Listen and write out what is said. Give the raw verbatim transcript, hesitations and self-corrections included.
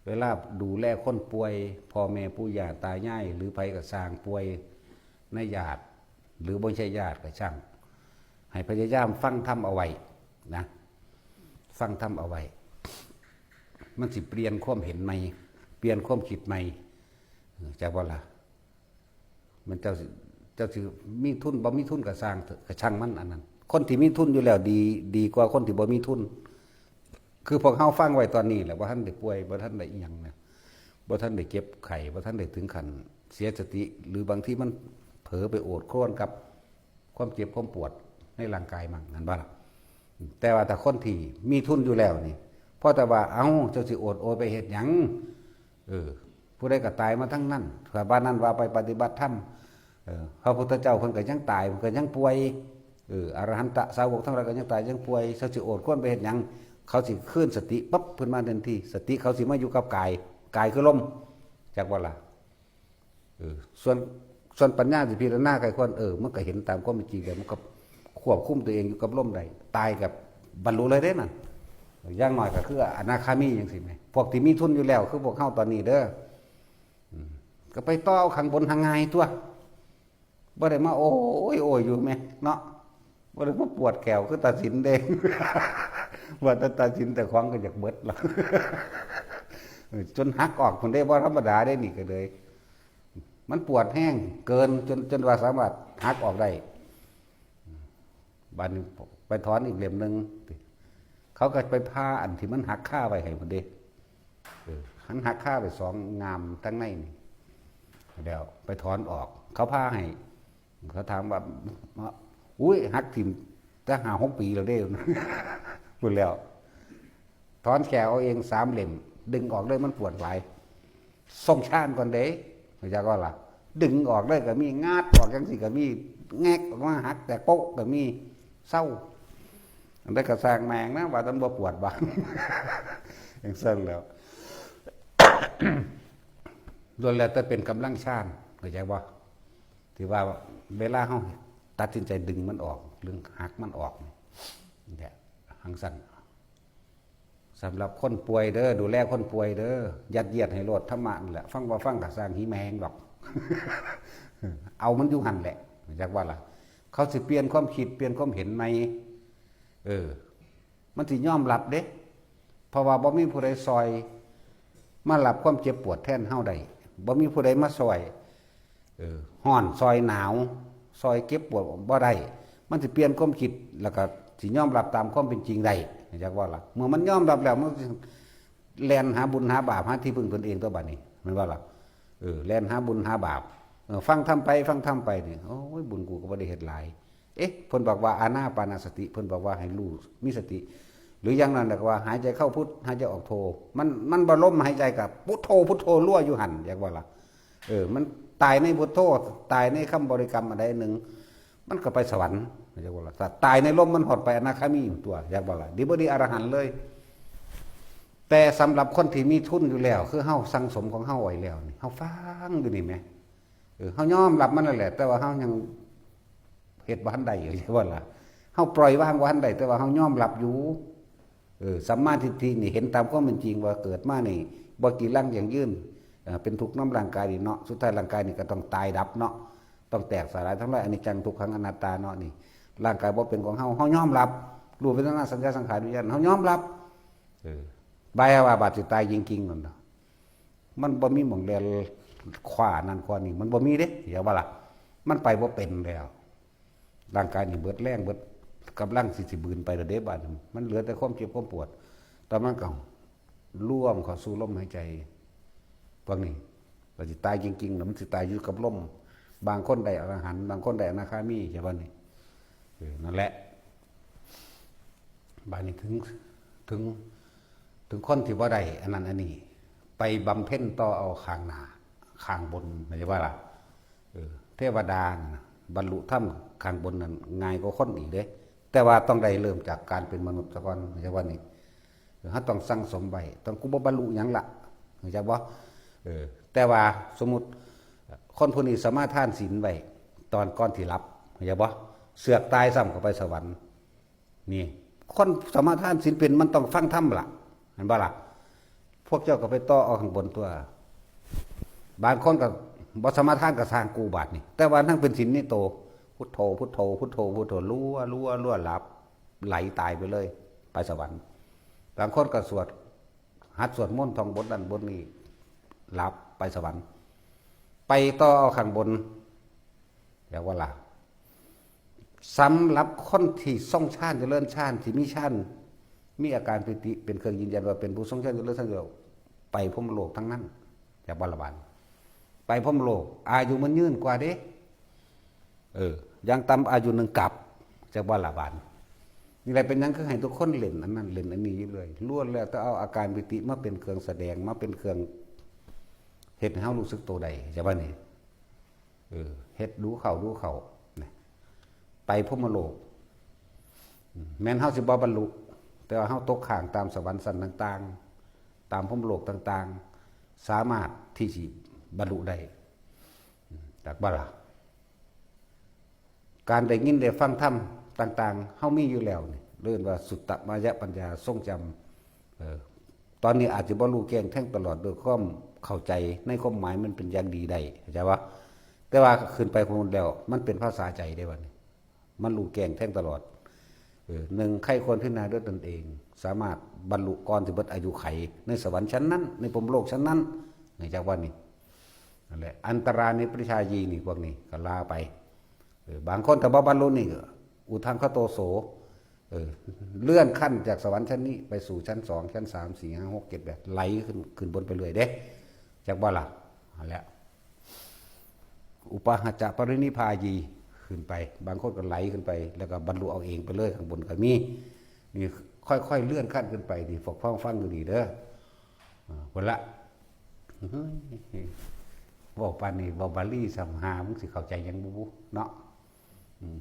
เวลาดูแลคนป่วย พ่อแม่ปู่ย่าตายาย หรือไผก็ซ่างป่วย ในญาติ หรือบ่ใช่ญาติก็ช่าง ให้พยายามฟังธรรมเอาไว้นะ ฟังธรรมเอาไว้ มันสิเปลี่ยนความเห็นใหม่ เปลี่ยนความคิดใหม่ เออ จักบ่ล่ะ มันเจ้าสิ เจ้าสิมีทุนบ่มีทุนก็ซ่างเถอะ ก็ช่างมันอันนั้น คนที่มีทุนอยู่แล้วดี ดีกว่าคนที่บ่มีทุน คือพวกเฮาฟังไว้ตอนนี้แหละ บ่ทันได้ป่วย บ่ทันได้อิหยังนะ บ่ทันได้เจ็บไข้ บ่ทันได้ถึงขั้นเสียสติ หรือบางทีมันเผลอไปโอดครวญกับความเจ็บความปวดในร่างกายมั่ง นั่นบ่ล่ะ แต่ว่าถ้าคนที่มีทุนอยู่แล้วนี่ พอแต่ว่า เอ้า เจ้าสิโอดโอยไปเฮ็ดหยัง เออ ผู้ใดก็ตายมาทั้งนั้น ถ้าบ้านนั้นว่าไปปฏิบัติธรรม เออ พระพุทธเจ้าเพิ่นก็ยังตาย เพิ่นก็ยังป่วย เออ อรหันตสาวกทั้งหลายก็ยังตายยังป่วย เขาสิโอดครวญไปเฮ็ดหยัง เขาสิคืนสติปั๊บเพิ่นมาทันที สติเขาสิมาอยู่กับกาย กายคือลม จักบ่ล่ะ เออ ส่วน ส่วนปัญญาสิพิจารณาไขควร เออ มันก็เห็นตามความเป็นจริง แต่มันก็ควบคุมตัวเองอยู่กับลมได้ ตายกับบรรลุเลยเด้นั่น อย่างน้อยก็คืออนาคามีจังซี่แหม พวกที่มีทุนอยู่แล้ว คือพวกเฮาตอนนี้เด้อ อืม ก็ไปต่อเอาข้างบนหาง่ายตัว บ่ได้มาโอ้ยโอ้ยอยู่แหมเนาะ บ่ได้มาปวดแข้วคือตาสินเด้ ว่าแต่ตาสินแต่ของก็อยากเบิดละ จนหักออกพุ้นเด้ บ่ธรรมดาเด้นี่ก็เลย มันปวดแฮงเกินจน จนว่าสามารถหักออกได้ บาดนี้ไปถอนอีกเล่มหนึ่ง เขาก็ไปผ่าอันที่มันหักคาไว้ให้พุ้นเด้ เออ หันหักคาไปสองง่ามทั้งในนี่ แล้วไปถอนออก เขาผ่าให้ เขาถามว่า อุ้ย หักถิ่มแต่ห้าหกปีแล้วเด้ พุ้นแล้ว ถอนแข้วเอาเองสามเล่ม ดึงออกเลย มันปวดหลาย ส่งฌานก่อนเด้ รู้จักบ่ล่ะ ดึงออกเลยก็มี งัดออกจังซี่ก็มี แงกออกมาหักแตกโป๊ะก็มี เซา อันใดก็ซ่างแม่งนะ ว่าแต่มันบ่ปวดบ่า จังซั่นแล้ว ล้วนแล้วแต่เป็นกำลังฌาน เข้าใจบ่ ที่ว่าเวลาเฮาตัดสินใจดึงมันออก หรือหักมันออกนี่แหละ จังซั่น สำหรับคนป่วยเด้อ ดูแลคนป่วยเด้อ ยัดเยียดให้โลดธรรมะนั่นแหละ ฟังบ่ฟังก็ซ่าง หีแมงดอก เอามันอยู่หั่นแหละ จักว่าล่ะ เขาสิเปลี่ยนความคิด เปลี่ยนความเห็นใหม่ เออ มันสิยอมรับเด้ เพราะว่าบ่มีผู้ใดซ่อยมารับความเจ็บปวดแทนเฮาได้ บ่มีผู้ใดมาซ่อย เออ ฮ้อนซ่อยหนาว ซ่อยเจ็บปวดบ่ได้ มันสิเปลี่ยนความคิด แล้วก็สิยอมรับตามความเป็นจริงได้ จักว่าล่ะ เมื่อมันยอมรับแล้ว มันสิแล่นหาบุญหาบาป หาที่พึ่งตนเองตัวบัดนี้ แม่นบ่ล่ะ เออ แล่นหาบุญหาบาป เออ ฟังธรรมไป ฟังธรรมไปนี่ โอ้ย บุญกูก็บ่ได้เฮ็ดหลาย เอ๊ะ เพิ่นบอกว่าอานาปานสติ เพิ่นบอกว่าให้รู้ มีสติ หรืออย่างนั้นแหละก็ว่าหายใจเข้าพุท หายใจออกโท มัน มันบ่ลมหายใจกับพุทโธ พุทโธรัวอยู่หั่น จักว่าล่ะ เออ มันตายในพุทโธ ตายในคำบริกรรมอันใดหนึ่ง มันก็ไปสวรรค์ จักว่าล่ะ แต่ตายในลมมันฮอดไปอนาคามีอยู่ตัว จักว่าล่ะ ดีบ่ดีอรหันต์เลย แต่สำหรับคนที่มีทุนอยู่แล้ว คือเฮาสั่งสมของเฮาไว้แล้วนี่ เฮาฟังอยู่นี่แหม เออ เฮายอมรับมันนั่นแหละ แต่ว่าเฮายังเฮ็ดบ่ทันได้อยู่ จักว่าล่ะ เฮาปล่อยวางบ่ทันได้ แต่ว่าเฮายอมรับอยู่ เออ สัมมาทิฏฐินี่เห็นตามความเป็นจริงว่าเกิดมานี่ บ่จีรังยั่งยืน เอ่อ เป็นทุกข์นำร่างกายนี่เนาะ สุดท้ายร่างกายนี่ก็ต้องตายดับเนาะ ต้องแตกสลายทำลาย อนิจจังทุกขังอนัตตาเนาะนี่ ร่างกายบ่เป็นของเฮา เฮายอมรับ รูปเวทนาสัญญาสังขารวิญญาณ เฮายอมรับ เออ บายว่าบาดสิตายจริงๆนั่นน่ะ มันบ่มีหม่องแล่นคว้านั่นคว้านี่ มันบ่มีเด้ เข้าใจบ่ล่ะ มันไปบ่เป็นแล้ว ร่างกายนี่เบิดแรง เบิดกำลังสิ สิบืนไปแล้วเด้ บาดนี้ มันเหลือแต่ความเจ็บความปวด แต่มันก็รวมเข้าสู่ลมหายใจ พวกนี้ ก็สิตายจริงๆ แล้วมันสิตายอยู่กับลม บางคนได้อรหันต์ บางคนได้อนาคามี เข้าใจบ่นี่ เออ นั่นแหละ บาดนี้ถึง ถึง ถึงคนที่บ่ได้อันนั้นอันนี้ ไปบำเพ็ญต่อเอาข้างหน้า ข้างบน เข้าใจบ่ล่ะ เออ เทวดาน่ะ บรรลุธรรมข้างบนนั่นง่ายกว่าคนอีกเด้ แต่ว่าต้องได้เริ่มจากการเป็นมนุษย์ซะก่อน เข้าใจบ่นี่ เฮาต้องสั่งสมไว้ ต้อง กูบ่บรรลุหยังละ เข้าใจบ่ เออ แต่ว่าสมมุติคนผู้นี้สมาทานศีลไว้ ตอนก่อนที่หลับ เข้าใจบ่ เสือกตายซ้ำเข้าไปสวรรค์ นี่ คนสมาทานศีลเป็นมันต้องฟังธรรมล่ะ เห็นบ่ล่ะ พวกเจ้าก็ไปต่อเอาข้างบนตัว บางคนก็บ่สมาทานก็สร้างกูบาดนี่ แต่ว่านั่งเป็นศีลนี่โต พุทโธ พุทโธ พุทโธ พุทโธ รัว รัว รัว หลับ ไหลตายไปเลย ไปสวรรค์ บางคนก็สวด หัดสวดมนต์ท่องบทนั้นบทนี้ หลับ ไปสวรรค์ ไปต่อเอาข้างบน เรียกว่าล่ะ สำหรับคนที่ทรงฌานเจริญฌานที่มีฌาน มีอาการปีติเป็นเครื่องยืนยันว่าเป็นผู้ทรงฌานเจริญฌานเดียว ไปพรหมโลกทั้งนั้น จากบาลบาน ไปพรหมโลก อายุมันยืนกว่าเด้ เออ อย่างต่ำอายุหนึ่งกับ จากบาลบาน นี่แหละเป็นหยังคือให้ทุกคนเล่นอันนั้นเล่นอันนี้อยู่เลยล้วนแล้วแต่เอาอาการปีติมาเป็นเครื่องแสดงมาเป็นเครื่องเฮ็ดให้เฮารู้สึกตัวได้ จากบ้านี่ เออ เฮ็ดดูเข้าดูเข้านะ ไปพรหมโลก อืม แม้นเฮาสิบ่บรรลุ แต่ว่าเฮาตกค้างตามสวรรค์ชั้นต่างๆ ตามพรหมโลกต่างๆ สามารถที่สิบรรลุได้ อืม จากบ่ล่ะ การได้ยินได้ฟังธรรมต่างๆ เฮามีอยู่แล้วนี่ เรียกว่าสุตตมยปัญญาทรงจำ เออ ตอนนี้อาจจะบ่รู้แจ้งแทงตลอดด้วยความเข้าใจในความหมายมันเป็นอย่างดีได้ เข้าใจปะ แต่ว่าขึ้นไปพุ้นแล้ว มันเป็นภาษาใจได้บัดนี้ มันรู้แจ้งแทงตลอด เออ หนึ่ง ใคร่ควรพิจารณาด้วยตนเอง สามารถบรรลุก่อนสิเบิดอายุไข ในสวรรค์ชั้นนั้น ในพรหมโลกชั้นนั้น ในจักรวาลนี้ นั่นแหละ อันตรานิปริชายีนี่พวกนี้ก็ลาไป เออ บางคนถ้าบ่บรรลุนี่ก็อุทังคโตโส เออ เลื่อนขั้นจากสวรรค์ชั้นนี้ไปสู่ชั้นสอง ชั้นสาม สี่ ห้า หก เจ็ด แปด ไหลขึ้น ขึ้นบนไปเรื่อยเด้ จักบ่ล่ะ นั่นแหละ อุปาหะจะปรินิพพายี ขึ้นไป บางคนก็ไหลขึ้นไป แล้วก็บรรลุเอาเองไปเลย ข้างบนก็มี นี่ค่อยๆเลื่อนขั้นขึ้นไป นี่พวกฟังฟังดูดีเด้อ อ่า พุ้นละ เฮ้ย เว้าปานนี้ เว้าบาลีซ้ำหา มึงสิเข้าใจหยังบ่บุ เนาะ อืม